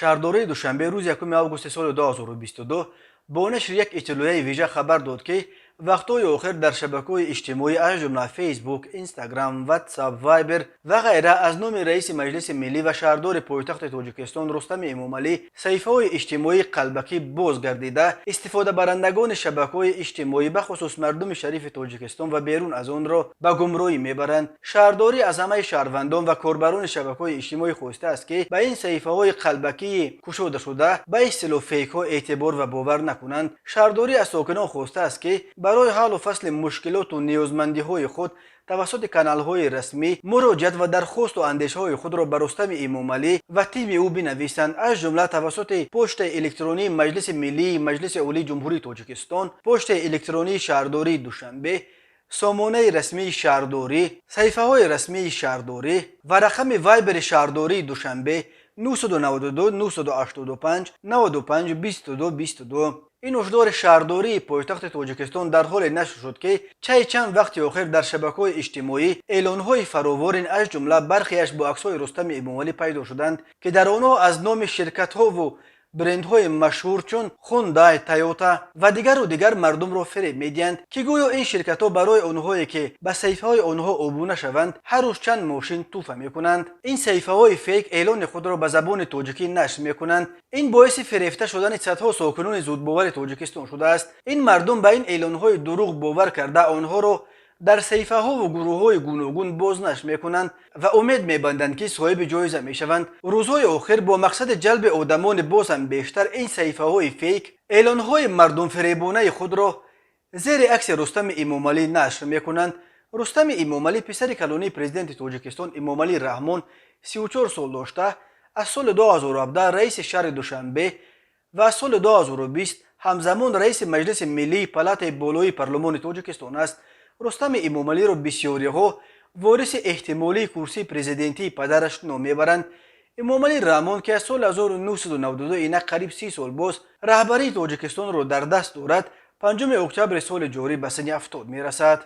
Шаҳрдории Душанбе рӯзи 1 августи соли 2022 бо нашри як иттилоияи вижа хабар дод, ки вақтҳои охир дар шабакаҳои иҷтимоӣ, аз ҷумла Фейсбук, Инстаграм, Ватсап, Вайбер ва ғайра, аз номи раиси Маҷлиси Миллӣ ва шаҳрдори пойтахти Тоҷикистон Рустами Эмомалӣ саҳифаҳои иҷтимоии қалбакӣ боз гардида, истифодабарандагони шабакаҳои иҷтимоӣ, бахусус мардуми шарифи Тоҷикистон ва берун аз онро ба гумроҳӣ мебаранд. Шаҳрдорӣ аз ҳамаи шаҳрвандон ва корбарони шабакаҳои иҷтимоӣ хостааст, ки ба ин саҳифаҳои қалбакии кушодашуда, ба истилоҳ фейкҳо, эътибор ва бовар накунанд. Шаҳрдорӣ аз сокинон хостааст, ки барои ҳаллу фасли мушкилоту ниёзмандиҳои худ тавассути каналҳои расмӣ муроҷиат ва дархосту андешаҳои худро ба Рустами Эмомалӣ ва тими ӯ бинависанд, аз ҷумла тавассути почтаи электронии Маҷлиси Миллии Маҷлиси Олии Ҷумҳурии Тоҷикистон, почтаи электронии шаҳрдории Душанбе, сомонаи расмии шаҳрдорӣ, саҳифаҳои расмии шаҳрдорӣ ва рақами Вайбери шаҳрдории Душанбе 992 985 95 22 22. Ин ҳушдори шаҳрдории пойтахти Тоҷикистон дар ҳоле нашр шуд, ки чай чанд вақти охир дар шабакаҳои иҷтимоӣ эълонҳои фаровонин, аз ҷумла бархеаш бо аксҳои Рустами Эмомалӣ, пайдо шуданд, ки дар онҳо аз номи ширкатҳову брендҳои машҳур чун Хундай, Тойота ва дигару дигар мардумро фиреб медиҳанд, ки гӯё ин ширкатҳо барои онҳое, ки ба саҳифаҳои онҳо обуна шаванд, ҳар рӯз чанд мошин тӯҳфа мекунанд. Ин саҳифаҳои фейк эълони худро ба забони тоҷикӣ нашр мекунанд. Ин боиси фирефта шудани садҳо сокинони зудбовари Тоҷикистон шудааст. Ин мардум ба ин эълонҳои дурӯғ бовар карда, онҳоро дар саҳифаҳову гурӯҳҳои гуногун бознашр мекунанд ва умед мебанданд, ки соҳиби ҷоиза мешаванд. Рӯзҳои охир бо мақсади ҷалби одамони боз ҳам бештар ин саҳифаҳои фейк эълонҳои мардумфиребонаи худро зери акси Рустами Эмомалӣ нашр мекунанд. Рустами Эмомалӣ, писари калонии президенти Тоҷикистон Эмомалӣ Раҳмон, 34 сол дошта, аз соли 2017 раиси шаҳри Душанбе ва аз соли 2020 ҳамзамон раиси Маҷлиси Миллии палатаи болоии парлумони Тоҷикистон аст. Рустами Эмомалиро бисёриҳо вориси эҳтимолии курсии президентии падараш ном мебаранд. Эмомалӣ Раҳмон, ки аз соли 1992, инак қариб 30 сол боз, раҳбарии Тоҷикистонро дар даст дорад, 5 октябри соли ҷорӣ ба синни 70 мерасад.